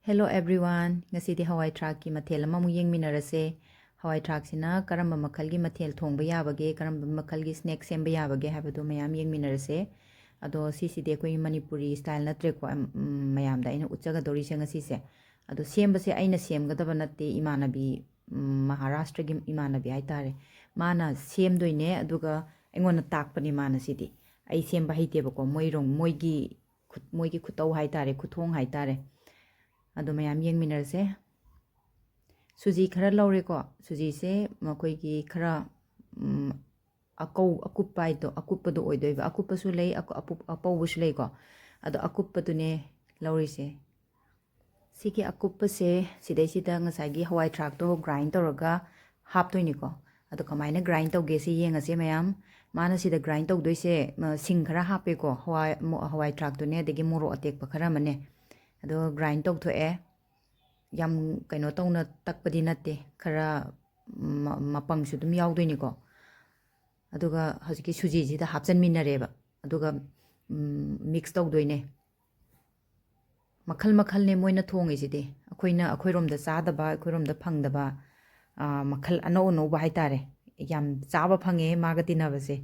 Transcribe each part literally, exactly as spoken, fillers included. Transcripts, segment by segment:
Hello everyone, ꯉꯁꯤꯗꯤ ꯍꯋꯥꯏ ꯊ꯭ꯔꯥꯛꯀꯤ ꯃꯊꯦꯜ ꯑꯃꯃꯨꯛ ꯌꯦꯡꯃꯤꯟꯅꯔꯁꯦ꯫ ꯍꯋꯥꯏ ꯊ꯭ꯔꯥꯛꯁꯤꯅ ꯀꯔꯝꯕ ꯃꯈꯜꯒꯤ ꯃꯊꯦꯜ ꯊꯣꯡꯕ ꯌꯥꯕꯒꯦ, ꯀꯔꯝꯕ ꯃꯈꯜꯒꯤ snack ꯁꯦꯝꯕ ꯌꯥꯕꯒꯦ ꯍꯥꯏꯕꯗꯣ ꯃꯌꯥꯝ ꯌꯦꯡꯃꯤꯟꯅꯔꯁꯦ꯫ ꯑꯗꯣ ꯁꯤꯁꯤꯗꯤ ꯑꯩꯈꯣꯏ ꯃꯅꯤꯄꯨꯔꯤ style ꯅꯠꯇ꯭ꯔꯦꯀꯣ, ꯑꯝ, ꯎꯝ, ꯃꯌꯥꯝꯗ ꯑꯩꯅ ꯎꯠꯆꯒꯗꯧꯔꯤꯁꯦ ꯉꯁꯤꯁꯦ꯫ ꯑꯗꯣ ꯁꯦꯝꯕꯁꯦ ꯑꯩꯅ ꯁꯦꯝꯒꯗꯕ ꯅꯠꯇꯦ, ꯏꯃꯥꯟꯅꯕꯤ, ꯎꯝ, ꯃꯍꯥꯔꯥꯁꯇ꯭ꯔꯒꯤ ꯏꯃꯥꯟꯅꯕꯤ ꯍꯥꯏꯇꯥꯔꯦ꯫ ꯃꯥꯅ ꯁꯦꯝꯗꯣꯏꯅꯦ, ꯑꯗꯨꯒ ꯑꯩꯉꯣꯟꯗ ꯇꯥꯛꯄꯅꯦ ꯃꯥꯅ ꯁꯤꯗꯤ꯫ ꯑꯩ ꯁꯦꯝꯕ ꯍꯩꯇꯦꯕꯀꯣ, ꯃꯣꯏꯔꯣꯝ-, ꯃꯣꯏꯒꯤ ꯈꯨꯠ-, ꯃꯣꯏꯒꯤ ꯈꯨꯇꯧ ꯍꯥꯏꯇꯥꯔꯦ, ꯈꯨꯊꯣꯡ ꯍꯥꯏꯇꯥꯔꯦ꯫ ꯑꯗꯣ ꯃꯌꯥꯝ ꯌꯦꯡꯃꯤꯟꯅꯔꯁꯦ꯫ ꯁꯨꯖꯤ ꯈꯔ ꯂꯧꯔꯦꯀꯣ꯫ ꯁꯨꯖꯤꯁꯦ ꯃꯈꯣꯏꯒꯤ ꯈꯔ, ꯎꯝ, ꯑꯀꯧ-, ꯑꯀꯨꯞꯄ ꯍꯥꯏꯗꯣ, ꯑꯀꯨꯞꯄꯗꯣ ꯑꯣꯏꯗꯣꯏꯕ꯫ ꯑꯀꯨꯞꯄꯁꯨ ꯂꯩ, ꯑꯀꯨ-, ꯑꯄꯨꯞ-, ꯑꯄꯧꯕꯁꯨ ꯂꯩꯀꯣ꯫ ꯑꯗꯣ ꯑꯀꯨꯞꯄꯗꯨꯅꯦ ꯂꯧꯔꯤꯁꯦ꯫ ꯁꯤꯒꯤ ꯑꯀꯨꯞꯄꯁꯦ ꯁꯤꯗꯩꯁꯤꯗ ꯉꯁꯥꯏꯒꯤ ꯍꯋꯥꯏ ꯊ꯭ꯔꯥꯛꯇꯣ grind ꯇꯧꯔꯒ ꯍꯥꯞꯇꯣꯏꯅꯤꯀꯣ꯫ ꯑꯗꯣ ꯀꯃꯥꯏꯅ grind ꯇꯧꯒꯦ ꯁꯤ ꯌꯦꯡꯉꯁꯦ ꯃꯌꯥꯝ꯫ ꯃꯥꯅ ꯁꯤꯗ grind ꯇꯧꯗꯣꯏꯁꯦ, ꯃ-, ꯁꯤꯡ ꯈꯔ ꯍꯥꯞꯄꯦꯀꯣ, ꯍꯋꯥꯏ, ꯃꯣ-, ꯍꯋꯥꯏ ꯊ꯭ꯔꯥꯛꯇꯨꯅꯦ, ꯑꯗꯒꯤ ꯃꯣꯔꯣꯛ ꯑꯇꯦꯛꯄ ꯈꯔ ꯑꯃꯅꯦ꯫ ꯑꯗꯣ grind ꯇꯧꯊꯣꯛꯑꯦ꯫ ꯌꯥꯝ ꯀꯩꯅꯣ ꯇꯧꯅ ꯇꯛꯄꯗꯤ ꯅꯠꯇꯦ, ꯈꯔ ꯃ-, ꯃꯄꯪꯁꯨ ꯑꯗꯨꯝ ꯌꯥꯎꯗꯣꯏꯅꯤꯀꯣ꯫ ꯑꯗꯨꯒ ꯍꯧꯖꯤꯛꯀꯤ ꯁꯨꯖꯤꯁꯤꯗ ꯍꯥꯞꯆꯟꯃꯤꯟꯅꯔꯦꯕ꯫ ꯑꯗꯨꯒ, ꯎꯝ, mix ꯇꯧꯗꯣꯏꯅꯦ꯫ ꯃꯈꯜ ꯃꯈꯜꯅꯦ ꯃꯣꯏꯅ ꯊꯣꯡꯉꯤꯁꯤꯗꯤ꯫ ꯑꯩꯈꯣꯏꯅ, ꯑꯩꯈꯣꯏꯔꯣꯝꯗ ꯆꯥꯗꯕ, ꯑꯩꯈꯣꯏꯔꯣꯝꯗ ꯐꯪꯗꯕ, ꯑꯥ, ꯃꯈꯜ ꯑꯅꯧ ꯑꯅꯧꯕ ꯍꯥꯏꯇꯥꯔꯦ꯫ ꯌꯥꯝ ꯆꯥꯕ ꯐꯪꯉꯦ ꯃꯥꯒ ꯇꯤꯟꯅꯕꯁꯦ,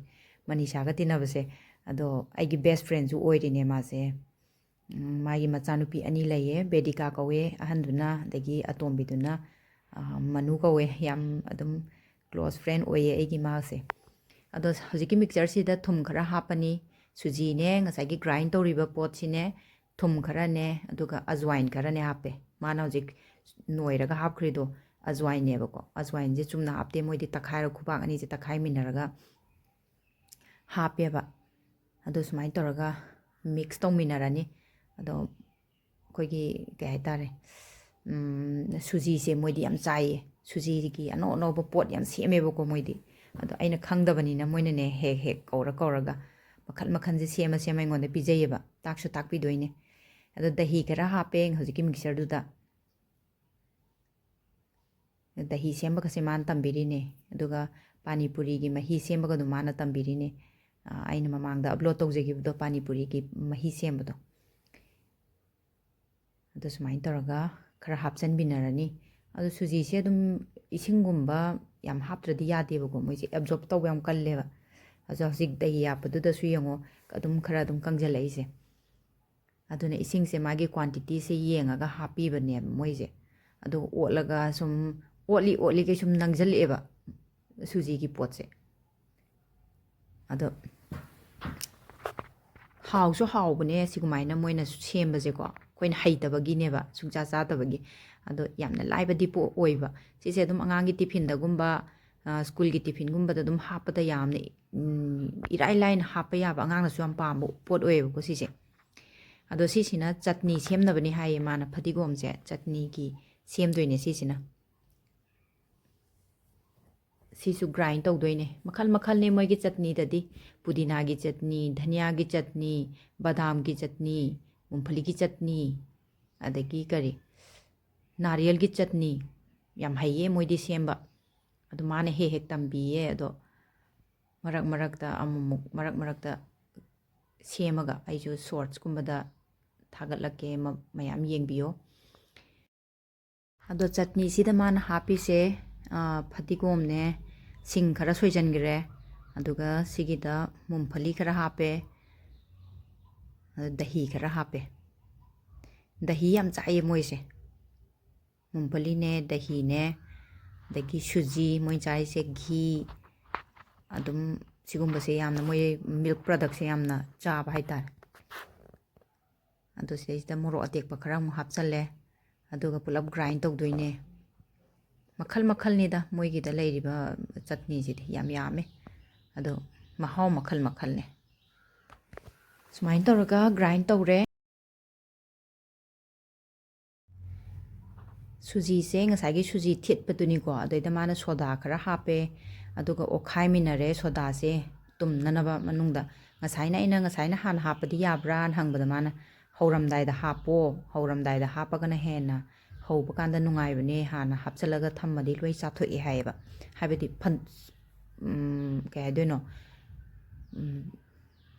ꯃꯅꯤꯁꯥꯒ ꯇꯤꯟꯅꯕꯁꯦ꯫ ꯑꯗꯣ ꯑꯩꯒꯤ best friendꯁꯨ ꯑꯣꯏꯔꯤꯅꯦ ꯃꯥꯁꯦ꯫ ꯎꯝ, ꯃꯥꯒꯤ ꯃꯆꯥꯅꯨꯄꯤ ꯑꯅꯤ ꯂꯩꯌꯦ, ꯕꯦꯗꯤꯀꯥ ꯀꯧꯋꯦ ꯑꯍꯟꯗꯨꯅ, ꯑꯗꯒꯤ ꯑꯇꯣꯝꯕꯤꯗꯨꯅ, ꯑꯥ, ꯃꯅꯨ ꯀꯧꯋꯦ꯫ ꯌꯥꯝ ꯑꯗꯨꯝ close friend ꯑꯣꯏꯌꯦ ꯑꯩꯒꯤ ꯃꯥꯁꯦ꯫ ꯑꯗꯣ ꯍꯧꯖꯤꯛꯀꯤ mixtureꯁꯤꯗ ꯊꯨꯝ ꯈꯔ ꯍꯥꯞꯄꯅꯤ, ꯁꯨꯖꯤꯅꯦ, ꯉꯁꯥꯏꯒꯤ grind ꯇꯧꯔꯤꯕ ꯄꯣꯠꯁꯤꯅꯦ, ꯊꯨꯝ ꯈꯔꯅꯦ, ꯑꯗꯨꯒ ꯑꯖꯋꯥꯏꯟ ꯈꯔꯅꯦ ꯍꯥꯞꯄꯦ꯫ ꯃꯥꯅ ꯍꯧꯖꯤꯛ ꯅꯣꯏꯔꯒ ꯍꯥꯞꯈ꯭ꯔꯤꯗꯣ ꯑꯖꯋꯥꯏꯟꯅꯦꯕꯀꯣ꯫ ꯑꯖꯋꯥꯏꯟꯁꯦ ꯆꯨꯝꯅ ꯍꯥꯞꯇꯦ, ꯃꯣꯏꯗꯤ ꯇꯛꯈꯥꯏꯔ, ꯈꯨꯕꯥꯛ ꯑꯅꯤꯁꯦ ꯇꯛꯈꯥꯏꯃꯤꯟꯅꯔꯒ ꯍꯥꯞꯄꯦꯕ꯫ ꯑꯗꯣ ꯁꯨꯃꯥꯏꯅ ꯇꯧꯔꯒ mix ꯇꯧꯃꯤꯟꯅꯔꯅꯤ꯫ ꯑꯗꯣ ꯑꯩꯈꯣꯏꯒꯤ ꯀꯩ ꯍꯥꯏꯇꯥꯔꯦ, ꯎꯝ, ꯁꯨꯖꯤꯁꯦ ꯃꯣꯏꯗꯤ ꯌꯥꯝ ꯆꯥꯏꯌꯦ꯫ ꯁꯨꯖꯤꯒꯤ ꯑꯅꯧ ꯑꯅꯧꯕ ꯄꯣꯠ ꯌꯥꯝ ꯁꯦꯝꯃꯦꯕꯀꯣ ꯃꯣꯏꯗꯤ꯫ ꯑꯗꯣ ꯑꯩꯅ ꯈꯪꯗꯕꯅꯤꯅ ꯃꯣꯏꯅꯅꯦ ꯍꯦꯛ ꯍꯦꯛ ꯀꯧꯔ ꯀꯧꯔꯒ ꯃꯈꯜ ꯃꯈꯜꯁꯦ ꯁꯦꯝꯃ ꯁꯦꯝꯃ ꯑꯩꯉꯣꯟꯗ ꯄꯤꯖꯩꯌꯦꯕ, ꯇꯥꯛꯁꯨ ꯇꯥꯛꯄꯤꯗꯣꯏꯅꯦ꯫ ꯑꯗꯣ ꯗꯍꯤ ꯈꯔ ꯍꯥꯞꯄꯦ ꯍꯧꯖꯤꯛꯀꯤ mixtureꯗꯨꯗ꯫ ꯗꯍꯤ ꯁꯦꯝꯕꯒꯁꯦ ꯃꯥꯅ ꯇꯝꯕꯤꯔꯤꯅꯦ꯫ ꯑꯗꯨꯒ ꯄꯥꯅꯤ ꯄꯨꯔꯤꯒꯤ ꯃꯍꯤ ꯁꯦꯝꯕꯒꯗꯣ ꯃꯥꯅ ꯇꯝꯕꯤꯔꯤꯅꯦ꯫ ꯑ, ꯑꯩꯅ ꯃꯃꯥꯡꯗ upload ꯇꯧꯖꯈꯤꯕꯗꯣ, ꯄꯥꯅꯤ ꯄꯨꯔꯤꯒꯤ ꯃꯍꯤ ꯁꯦꯝꯕꯗꯣ꯫ ꯑꯗꯣ ꯁꯨꯃꯥꯏꯅ ꯇꯧꯔꯒ ꯈꯔ ꯍꯥꯞꯆꯤꯟꯕꯤꯅꯔꯅꯤ꯫ ꯑꯗꯣ ꯁꯨꯖꯤꯁꯦ ꯑꯗꯨꯝ ꯏꯁꯤꯡꯒꯨꯝꯕ ꯌꯥꯝ ꯍꯥꯞꯇ꯭ꯔꯗꯤ ꯌꯥꯗꯦꯕꯀꯣ, ꯃꯣꯏꯁꯦ ꯑꯦꯕꯖꯣꯔꯕ ꯇꯧꯕ ꯌꯥꯝ ꯀꯜꯂꯦꯕ꯫ ꯑꯗꯣ ꯍꯧꯖꯤꯛ ꯗꯍꯤ ꯍꯥꯞꯄꯗꯨꯗꯁꯨ ꯌꯦꯡꯉꯣ, ꯑꯗꯨꯝ ꯈꯔ ꯑꯗꯨꯝ ꯀꯪꯁꯤꯜꯂꯛꯏꯁꯦ꯫ ꯑꯗꯨꯅ ꯏꯁꯤꯡꯁꯦ ꯃꯥꯒꯤ ꯀ꯭ꯋꯥꯟꯇꯤꯇꯤꯁꯦ ꯌꯦꯡꯉꯒ ꯍꯥꯞꯄꯤꯕꯅꯦꯕ ꯃꯣꯏꯁꯦ꯫ ꯑꯗꯨꯒ ꯑꯣꯠꯂꯒ ꯁꯨꯝ ꯑꯣꯠꯂꯤ ꯑꯣꯠꯂꯤꯈꯩ ꯁꯨꯝ ꯅꯪꯁꯤꯜꯂꯛꯑꯦꯕ ꯁꯨꯖꯤꯒꯤ ꯄꯣꯠꯁꯦ꯫ ꯑꯗꯣ ꯍꯥꯎꯁꯨ ꯍꯥꯎꯕꯅꯦ ꯁꯤꯒꯨꯃꯥꯏꯅ ꯃꯣꯏꯅ ꯁꯦꯝꯕꯁꯦꯀꯣ, ꯑꯩꯈꯣꯏꯅ ꯍꯩꯇꯕꯒꯤꯅꯦꯕ, ꯁꯨꯡꯆꯥ ꯆꯥꯗꯕꯒꯤ꯫ ꯑꯗꯣ ꯌꯥꯝꯅ ꯂꯥꯏꯕꯗꯤ ꯄꯣ-, ꯑꯣꯏꯕ꯫ ꯁꯤꯁꯦ ꯑꯗꯨꯝ ꯑꯉꯥꯡꯒꯤ ꯇꯤꯐꯤꯟꯗꯒꯨꯝꯕ, ꯑ, ꯁ꯭ꯀꯨꯜꯒꯤ ꯇꯤꯐꯤꯟꯒꯨꯝꯕꯗ ꯑꯗꯨꯝ ꯍꯥꯞꯄꯗ ꯌꯥꯝꯅ, ꯎꯝ, ꯏꯔꯥꯏ ꯂꯥꯏꯅ ꯍꯥꯞꯄ ꯌꯥꯕ, ꯑꯉꯥꯡꯅꯁꯨ ꯌꯥꯝ ꯄꯥꯝꯕ ꯄꯣꯠ ꯑꯣꯏꯌꯦꯕꯀꯣ ꯁꯤꯁꯦ꯫ ꯑꯗꯣ ꯁꯤꯁꯤꯅ ꯆꯠꯅꯤ ꯁꯦꯝꯅꯕꯅꯤ ꯍꯥꯏꯌꯦ ꯃꯥꯅ, ꯐꯗꯤꯒꯣꯝꯁꯦ ꯆꯠꯅꯤꯒꯤ ꯁꯦꯝꯗꯣꯏꯅꯦ ꯁꯤꯁꯤꯅ꯫ ꯁꯤꯁꯨ ꯒ꯭ꯔꯥꯏꯟ ꯇꯧꯗꯣꯏꯅꯦ꯫ ꯃꯈꯜ ꯃꯈꯜꯅꯦ ꯃꯣꯏꯒꯤ ꯆꯠꯅꯤꯗꯗꯤ꯫ ꯄꯨꯗꯤꯅꯥꯒꯤ ꯆꯠꯅꯤ, ꯙꯅꯤꯌꯥꯒꯤ ꯆꯠꯅꯤ, ꯕꯗꯥꯝꯒꯤ ꯆꯠꯅꯤ, ꯃꯨꯝꯐꯂꯤꯒꯤ ꯆꯠꯅꯤ, ꯑꯗꯒꯤ ꯀꯔꯤ, ꯅꯥꯔꯤꯌꯦꯜꯒꯤ ꯆꯠꯅꯤ꯫ ꯌꯥꯝ ꯍꯩꯌꯦ ꯃꯣꯏꯗꯤ ꯁꯦꯝꯕ꯫ ꯑꯗꯨ ꯃꯥꯅ ꯍꯦꯛ ꯍꯦꯛ ꯇꯝꯕꯤꯌꯦ꯫ ꯑꯗꯣ ꯃꯔꯛ ꯃꯔꯛꯇ ꯑꯃꯨꯛꯃꯨꯛ, ꯃꯔꯛ ꯃꯔꯛꯇ ꯁꯦꯝꯃꯒ ꯑꯩꯁꯨ ꯁꯣꯔꯠꯁꯀꯨꯝꯕꯗ ꯊꯥꯒꯠꯂꯛꯀꯦ, ꯃ-, ꯃꯌꯥꯝ ꯌꯦꯡꯕꯤꯌꯣ꯫ ꯑꯗꯣ ꯆꯠꯅꯤꯁꯤꯗ ꯃꯥꯅ ꯍꯥꯞꯄꯤꯁꯦ, ꯑ, ꯐꯗꯤꯒꯣꯝꯅꯦ, ꯁꯤꯡ ꯈꯔ ꯁꯣꯏꯖꯟꯈ꯭ꯔꯦ, ꯑꯗꯨꯒ ꯁꯤꯒꯤꯗ ꯃꯨꯝꯐꯂꯤ ꯈꯔ ꯍꯥꯞꯄꯦ, ꯑꯗ ꯗꯍꯤ ꯈꯔ ꯍꯥꯞꯄꯦ꯫ ꯗꯍꯤ ꯌꯥꯝ ꯆꯥꯏꯌꯦ ꯃꯣꯏꯁꯦ꯫ ꯃꯨꯝꯐꯂꯤꯅꯦ, ꯗꯍꯤꯅꯦ, ꯑꯗꯒꯤ ꯁꯨꯖꯤ, ꯃꯣꯏ ꯆꯥꯔꯤꯁꯦ ꯘꯤ, ꯑꯗꯨꯝ ꯁꯤꯒꯨꯝꯕꯁꯦ ꯌꯥꯝꯅ, ꯃꯣꯏ ꯃꯤꯜꯛ ꯄ꯭ꯔꯗꯛꯁꯦ ꯌꯥꯝꯅ ꯆꯥꯕ ꯍꯥꯏꯇꯥꯔꯦ꯫ ꯑꯗꯣ ꯁꯤꯗꯩꯁꯤꯗ ꯃꯣꯔꯣꯛ ꯑꯇꯦꯛꯄ ꯈꯔ ꯑꯃꯨꯛ ꯍꯥꯞꯆꯜꯂꯦ, ꯑꯗꯨꯒ ꯄꯨꯂꯞ ꯒ꯭ꯔꯥꯏꯟ ꯇꯧꯗꯣꯏꯅꯦ꯫ ꯃꯈꯜ ꯃꯈꯜꯅꯤꯗ ꯃꯣꯏꯒꯤꯗ ꯂꯩꯔꯤꯕ ꯆꯠꯅꯤꯁꯤꯗꯤ ꯌꯥꯝ ꯌꯥꯝꯃꯦ, ꯑꯗꯣ ꯃꯍꯥꯎ ꯃꯈꯜ ꯃꯈꯜꯅꯦ꯫ ꯁꯨꯃꯥꯏꯅ ꯇꯧꯔꯒ ꯒ꯭ꯔꯥꯏꯟ ꯇꯧꯔꯦ꯫ ꯁꯨꯖꯤꯁꯦ ꯉꯁꯥꯏꯒꯤ ꯁꯨꯖꯤ ꯊꯤꯠꯄꯗꯨꯅꯤꯀꯣ, ꯑꯗꯩꯗ ꯃꯥꯅ ꯁꯣꯗꯥ ꯈꯔ ꯍꯥꯞꯄꯦ, ꯑꯗꯨꯒ ꯑꯣꯠꯈꯥꯏꯃꯤꯟꯅꯔꯦ ꯁꯣꯗꯥꯁꯦ ꯇꯨꯝꯅꯅꯕ ꯃꯅꯨꯡꯗ꯫ ꯉꯁꯥꯏꯅ ꯑꯩꯅ, "ꯉꯁꯥꯏꯅ ꯍꯥꯟꯅ ꯍꯥꯞꯄꯗꯤ ꯌꯥꯕ꯭ꯔꯥꯅ?" ꯍꯪꯕꯗ ꯃꯥꯅ, "ꯍꯧꯔꯝꯗꯥꯏꯗ ꯍꯥꯞꯄꯣ, ꯍꯧꯔꯝꯗꯥꯏꯗ ꯍꯥꯞꯄꯒꯅ ꯍꯦꯟꯅ ꯍꯧꯕ ꯀꯥꯟꯗ ꯅꯨꯡꯉꯥꯏꯕꯅꯦ, ꯍꯥꯟꯅ ꯍꯥꯞꯆꯜꯂꯒ ꯊꯝꯃꯗꯤ ꯂꯣꯏ ꯆꯥꯊꯣꯛꯑꯦ" ꯍꯥꯏꯌꯦꯕ꯫ ꯍꯥꯏꯕꯗꯤ ꯐꯟ-, ꯎꯝ, ꯀꯩ ꯍꯥꯏꯗꯣꯏꯅꯣ, ꯎꯝ,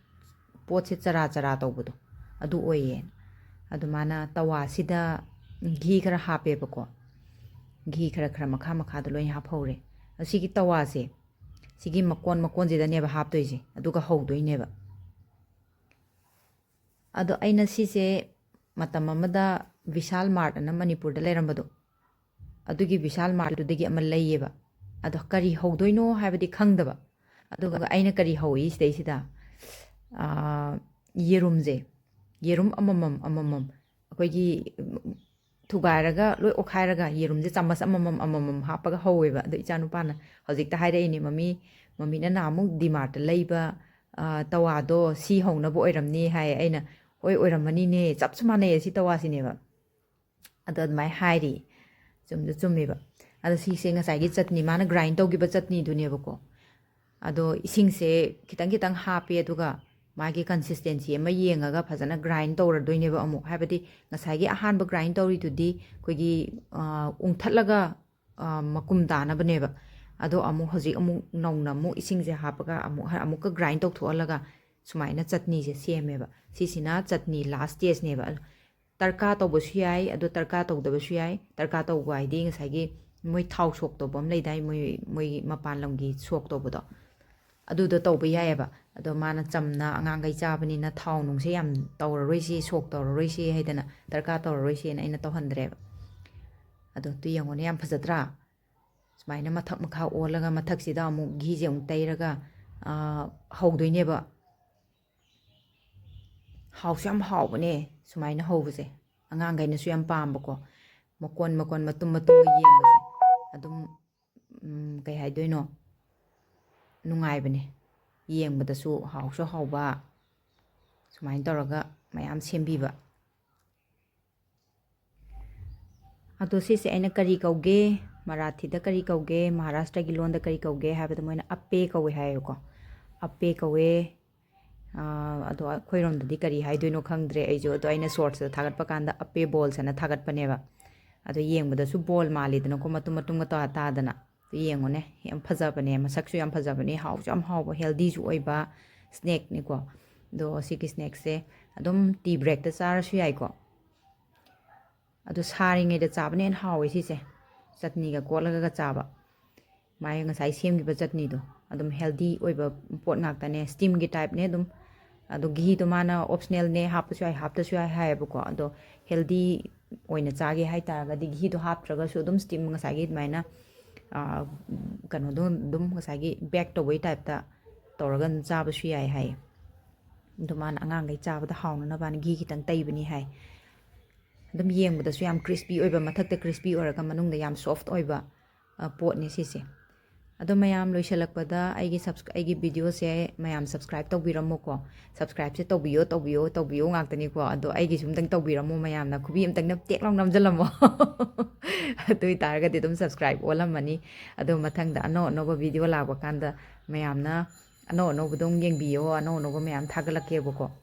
ꯄꯣꯠꯁꯦ ꯆꯔꯥ ꯆꯔꯥ ꯇꯧꯕꯗꯣ ꯑꯗꯨ ꯑꯣꯏꯌꯦ꯫ ꯑꯗꯨ ꯃꯥꯅ ꯇꯋꯥꯁꯤꯗ ꯘꯤ ꯈꯔ ꯍꯥꯞꯄꯦꯕꯀꯣ꯫ ꯘꯤ ꯈꯔ ꯈꯔ ꯃꯈꯥ ꯃꯈꯥꯗ ꯂꯣꯏꯅ ꯍꯥꯞꯍꯧꯔꯦ꯫ ꯑꯗꯣ ꯁꯤꯒꯤ ꯇꯋꯥꯁꯦ, ꯁꯤꯒꯤ ꯃꯀꯣꯟ ꯃꯀꯣꯟꯁꯤꯗꯅꯦꯕ ꯍꯥꯞꯇꯣꯏꯁꯦ, ꯑꯗꯨꯒ ꯍꯧꯗꯣꯏꯅꯦꯕ꯫ ꯑꯗꯣ ꯑꯩꯅ ꯁꯤꯁꯦ ꯃꯇꯝ ꯑꯃꯗ ꯕꯤꯁꯥꯜ ꯃꯥꯔꯠ ꯑꯅ ꯃꯅꯤꯄꯨꯔꯗ ꯂꯩꯔꯝꯕꯗꯣ, ꯑꯗꯨꯒꯤ ꯕꯤꯁꯥꯜ ꯃꯥꯔꯠꯇꯨꯗꯒꯤ ꯑꯃ ꯂꯩꯌꯦꯕ꯫ ꯑꯗꯣ ꯀꯔꯤ ꯍꯧꯗꯣꯏꯅꯣ ꯍꯥꯏꯕꯗꯤ ꯈꯪꯗꯕ꯫ ꯑꯗꯨꯒ ꯑꯩꯅ ꯀꯔꯤ ꯍꯧꯏ ꯁꯤꯗꯩꯁꯤꯗ, ꯑꯥ, ꯌꯦꯔꯨꯝꯁꯦ, ꯌꯦꯔꯨꯝ ꯑꯃꯃꯝ ꯑꯃꯃꯝ ꯑꯩꯈꯣꯏꯒꯤ ꯊꯨꯒꯥꯏꯔꯒ, ꯂꯣꯏ ꯑꯣꯠꯈꯥꯏꯔꯒ ꯌꯦꯔꯨꯝꯁꯦ ꯆꯥꯃꯁ ꯑꯃꯃꯝ ꯑꯃꯃꯝ ꯍꯥꯞꯄꯒ ꯍꯧꯋꯦꯕ꯫ ꯑꯗꯣ ꯏꯆꯥꯅꯨꯄꯥꯅ ꯍꯧꯖꯤꯛꯇ ꯍꯥꯏꯔꯛꯏꯅꯦ, "ꯃꯃꯤ, ꯃꯃꯤꯅ ꯅꯍꯥꯟꯃꯨꯛ ꯗꯤꯃꯥꯔꯠꯇ ꯂꯩꯕ, ꯑꯥ, ꯇꯋꯥꯗꯣ ꯁꯤ ꯍꯧꯅꯕ ꯑꯣꯏꯔꯝꯅꯤ" ꯍꯥꯏ꯫ ꯑꯩꯅ, "ꯍꯣꯏ, ꯑꯣꯏꯔꯝꯃꯅꯤꯅꯦ, ꯆꯞꯁꯨ ꯃꯥꯟꯅꯩꯌꯦ, ꯁꯤ ꯇꯋꯥꯁꯤꯅꯦꯕ"꯫ ꯑꯗꯣ ꯑꯗꯨꯃꯥꯏꯅ ꯍꯥꯏꯔꯤ꯫ ꯆꯨꯝꯁꯨ ꯆꯨꯝꯃꯦꯕ꯫ ꯑꯗꯣ ꯁꯤꯁꯦ ꯉꯁꯥꯏꯒꯤ ꯆꯠꯅꯤ, ꯃꯥꯅ ꯒ꯭ꯔꯥꯏꯟ ꯇꯧꯈꯤꯕ ꯆꯠꯅꯤꯗꯨꯅꯦꯕꯀꯣ꯫ ꯑꯗꯣ ꯏꯁꯤꯡꯁꯦ ꯈꯤꯇꯪ ꯈꯤꯇꯪ ꯍꯥꯞꯄꯦ, ꯑꯗꯨꯒ ꯃꯥꯒꯤ ꯀꯟꯁꯤꯁꯇꯦꯟꯁꯤ ꯑꯃ ꯌꯦꯡꯉꯒ ꯐꯖꯅ ꯒ꯭ꯔꯥꯏꯟ ꯇꯧꯔꯗꯣꯏꯅꯦꯕ ꯑꯃꯨꯛ꯫ ꯍꯥꯏꯕꯗꯤ ꯉꯁꯥꯏꯒꯤ ꯑꯍꯥꯟꯕ ꯒ꯭ꯔꯥꯏꯟ ꯇꯧꯔꯤꯗꯨꯗꯤ ꯑꯩꯈꯣꯏꯒꯤ, ꯑ, ꯎꯪꯊꯠꯂꯒ, ꯑ, ꯃꯀꯨꯝ ꯇꯥꯅꯕꯅꯦꯕ꯫ ꯑꯗꯣ ꯑꯃꯨꯛ ꯍꯧꯖꯤꯛ ꯑꯃꯨꯛ ꯅꯧꯅ ꯑꯃꯨꯛ ꯏꯁꯤꯡꯁꯦ ꯍꯥꯞꯄꯒ ꯑꯃꯨꯛ ꯍ-, ꯑꯃꯨꯛꯀ ꯒ꯭ꯔꯥꯏꯟ ꯇꯧꯊꯣꯛꯍꯜꯂꯒ ꯁꯨꯃꯥꯏꯅ ꯆꯠꯅꯤꯁꯦ ꯁꯦꯝꯃꯦꯕ꯫ ꯁꯤꯁꯤꯅ ꯆꯠꯅꯤ ꯂꯥꯁ ꯁ꯭ꯇꯦꯖꯅꯦꯕ꯫ ꯑꯗꯣ ꯇꯔꯀꯥ ꯇꯧꯕꯁꯨ ꯌꯥꯏ, ꯑꯗꯣ ꯇꯔꯀꯥ ꯇꯧꯗꯕꯁꯨ ꯌꯥꯏ꯫ ꯇꯔꯀꯥ ꯇꯧꯕ ꯍꯥꯏꯗꯤ ꯉꯁꯥꯏꯒꯤ ꯃꯣꯏ ꯊꯥꯎ ꯁꯣꯛ ꯇꯧꯕ ꯑꯃ ꯂꯩꯗꯥꯏ, ꯃꯣꯏ, ꯃꯣꯏꯒꯤ ꯃꯄꯥꯟ ꯂꯝꯒꯤ ꯁꯣꯛ ꯇꯧꯕꯗꯣ, ꯑꯗꯨꯗꯣ ꯇꯧꯕ ꯌꯥꯏꯑꯕ꯫ ꯑꯗꯣ ꯃꯥꯅ ꯆꯝꯅ ꯑꯉꯥꯡꯈꯩ ꯆꯥꯕꯅꯤꯅ ꯊꯥꯎ ꯅꯨꯡꯁꯦ ꯌꯥꯝ ꯇꯧꯔꯔꯣꯏꯁꯤ, ꯁꯣꯛ ꯇꯧꯔꯔꯣꯏꯁꯤ ꯍꯥꯏꯗꯅ, ꯗꯔꯀꯥꯔ ꯇꯧꯔꯔꯣꯏꯁꯦꯅ ꯑꯩꯅ ꯇꯧꯍꯟꯗ꯭ꯔꯦꯕ꯫ ꯑꯗꯣ ꯑꯗꯨ ꯌꯦꯡꯉꯨꯅꯦ, ꯌꯥꯝ ꯐꯖꯗ꯭ꯔꯥ? ꯁꯨꯃꯥꯏꯅ ꯃꯊꯛ ꯃꯈꯥ ꯑꯣꯜꯂꯒ ꯃꯊꯛꯁꯤꯗ ꯑꯃꯨꯛ ꯘꯤꯁꯦ ꯑꯃꯨꯛ ꯇꯩꯔꯒ, ꯑꯥ, ꯍꯧꯗꯣꯏꯅꯦꯕ꯫ ꯍꯥꯎꯁꯨ ꯌꯥꯝ ꯍꯥꯎꯕꯅꯦ ꯁꯨꯃꯥꯏꯅ ꯍꯧꯕꯁꯦ꯫ ꯑꯉꯥꯡꯈꯩꯅꯁꯨ ꯌꯥꯝ ꯄꯥꯝꯕꯀꯣ꯫ ꯃꯀꯣꯟ ꯃꯀꯣꯟ, ꯃꯇꯨꯝ ꯃꯇꯨꯝꯒ ꯌꯦꯡꯕꯁꯦ ꯑꯗꯨꯝ, ꯎꯝ, ꯀꯩ ꯍꯥꯏꯗꯣꯏꯅꯣ, ꯅꯨꯡꯉꯥꯏꯕꯅꯦ꯫ ꯌꯦꯡꯕꯗꯁꯨ ꯍꯥꯎꯁꯨ ꯍꯥꯎꯕ, ꯁꯨꯃꯥꯏꯅ ꯇꯧꯔꯒ ꯃꯌꯥꯝ ꯁꯦꯝꯕꯤꯕ꯫ ꯑꯗꯣ ꯁꯤꯁꯦ ꯑꯩꯅ ꯀꯔꯤ ꯀꯧꯒꯦ, ꯃꯔꯥꯊꯤꯗ ꯀꯔꯤ ꯀꯧꯒꯦ, ꯃꯍꯥꯔꯥꯁꯇ꯭ꯔꯒꯤ ꯂꯣꯟꯗ ꯀꯔꯤ ꯀꯧꯒꯦ ꯍꯥꯏꯕꯗ ꯃꯣꯏꯅ ꯑꯞꯄꯦ ꯀꯧꯋꯦ ꯍꯥꯏꯌꯦꯕꯀꯣ꯫ ꯑꯞꯄꯦ ꯀꯧꯋꯦ꯫ ꯑꯥ, ꯑꯗꯣ ꯑꯩꯈꯣꯏꯔꯣꯝꯗꯗꯤ ꯀꯔꯤ ꯍꯥꯏꯗꯣꯏꯅꯣ ꯈꯪꯗ꯭ꯔꯦ ꯑꯩꯁꯨ꯫ ꯑꯗꯣ ꯑꯩꯅ ꯁꯣꯔꯠꯁꯇ ꯊꯥꯒꯠꯄ ꯀꯥꯟꯗ ꯑꯞꯄꯦ ꯕꯣꯜꯁ ꯑꯅ ꯊꯥꯒꯠꯄꯅꯦꯕ꯫ ꯑꯗꯣ ꯌꯦꯡꯕꯗꯁꯨ ꯕꯣꯜ ꯃꯥꯜꯂꯤꯗꯅꯀꯣ, ꯃꯇꯨꯝ ꯃꯇꯨꯝꯒ ꯇꯥ-, ꯇꯥꯗꯅ꯫ ꯑꯗꯨ ꯌꯦꯡꯉꯨꯅꯦ, ꯌꯥꯝ ꯐꯖꯕꯅꯦ, ꯃꯁꯛꯁꯨ ꯌꯥꯝ ꯐꯖꯕꯅꯦ, ꯍꯥꯎꯁꯨ ꯌꯥꯝ ꯍꯥꯎꯕ, ꯍꯦꯜꯗꯤꯁꯨ ꯑꯣꯏꯕ ꯁ꯭ꯅꯦꯛꯅꯤꯀꯣ꯫ ꯑꯗꯣ ꯁꯤꯒꯤ ꯁ꯭ꯅꯦꯛꯁꯦ ꯑꯗꯨꯝ ꯇꯤ ꯕ꯭ꯔꯦꯛꯇ ꯆꯥꯔꯁꯨ ꯌꯥꯏꯀꯣ꯫ ꯑꯗꯣ ꯁꯥꯔꯤꯉꯩꯗ ꯆꯥꯕꯅ ꯍꯦꯟꯅ ꯍꯥꯎꯋꯦ ꯁꯤꯁꯦ, ꯆꯠꯅꯤꯒ ꯀꯣꯠꯂꯒ ꯆꯥꯕ꯫ ꯃꯥꯒꯤ ꯉꯁꯥꯏ ꯁꯦꯝꯈꯤꯕ ꯆꯠꯅꯤꯗꯣ ꯑꯗꯨꯝ healthy ꯑꯣꯏꯕ ꯄꯣꯠ ꯉꯥꯛꯇꯅꯦ, steamꯒꯤ typeꯅꯦ ꯑꯗꯨꯝ꯫ ꯑꯗꯣ ꯘꯤꯗꯣ ꯃꯥꯅ optionalꯅꯦ, ꯍꯥꯞꯄꯁꯨ ꯌꯥꯏ ꯍꯥꯞꯇꯁꯨ ꯌꯥꯏ ꯍꯥꯏꯌꯦꯕꯀꯣ꯫ ꯑꯗꯣ healthy ꯑꯣꯏꯅ ꯆꯥꯒꯦ ꯍꯥꯏꯇꯥꯔꯒꯗꯤ ꯘꯤꯗꯣ ꯍꯥꯞꯇ꯭ꯔꯒꯁꯨ ꯑꯗꯨꯝ steam ꯉꯁꯥꯏꯒꯤ ꯑꯗꯨꯃꯥꯏꯅ, ꯑꯥ, ꯀꯩꯅꯣꯗꯣ ꯑꯗꯨꯝ ꯉꯁꯥꯏꯒꯤ bake ꯇꯧꯕꯒꯤ typeꯇ ꯇꯧꯔꯒ ꯑꯗꯨꯝ ꯆꯥꯕꯁꯨ ꯌꯥꯏ ꯍꯥꯏꯌꯦ꯫ ꯑꯗꯣ ꯃꯥꯅ ꯑꯉꯥꯡꯈꯩ ꯆꯥꯕꯗ ꯍꯥꯎꯅꯅꯕꯅ ꯘꯤ ꯈꯤꯇꯪ ꯇꯩꯕꯅꯤ ꯍꯥꯏ꯫ ꯑꯗꯨꯝ ꯌꯦꯡꯕꯗꯁꯨ ꯌꯥꯝ crispy ꯑꯣꯏꯕ, ꯃꯊꯛꯇ crispy ꯑꯣꯏꯔꯒ ꯃꯅꯨꯡꯗ ꯌꯥꯝ soft ꯑꯣꯏꯕ, ꯑ, ꯄꯣꯠꯅꯤ ꯁꯤꯁꯦ꯫ ꯑꯗꯣ ꯃꯌꯥꯝ, ꯂꯣꯏꯁꯤꯜꯂꯛꯄꯗ ꯑꯩꯒꯤ subs-, ꯑꯩꯒꯤ videoꯁꯦ ꯃꯌꯥꯝ subscribe ꯇꯧꯕꯤꯔꯝꯃꯣꯀꯣ꯫ Subscribeꯁꯦ ꯇꯧꯕꯤꯌꯣ, ꯇꯧꯕꯤꯌꯣ, ꯇꯧꯕꯤꯌꯣ ꯉꯥꯛꯇꯅꯤꯀꯣ꯫ ꯑꯗꯣ ꯑꯩꯒꯤꯁꯨ ꯑꯝꯇꯪ ꯇꯧꯕꯤꯔꯝꯃꯣ ꯃꯌꯥꯝꯅ, ꯈꯨꯕꯤ ꯑꯝꯇꯪꯅ ꯇꯦꯛ ꯂꯥꯎ ꯅꯝꯁꯤꯜꯂꯝꯃꯣ꯫ ꯑꯗꯨ ꯑꯣꯏꯇꯥꯔꯒꯗꯤ ꯑꯗꯨꯝ subscribe ꯑꯣꯜꯂꯝꯃꯅꯤ꯫ ꯑꯗꯣ ꯃꯊꯪꯗ ꯑꯅꯧ ꯑꯅꯧꯕ video ꯂꯥꯛꯄ ꯀꯥꯟꯗ ꯃꯌꯥꯝꯅ ꯑꯅꯧ ꯑꯅꯧꯕꯗꯣ ꯑꯃꯨꯛ ꯌꯦꯡꯕꯤꯌꯣ, ꯑꯅꯧ ꯑꯅꯧꯕ ꯃꯌꯥꯝ ꯊꯥꯒꯠꯂꯛꯀꯦꯕꯀꯣ꯫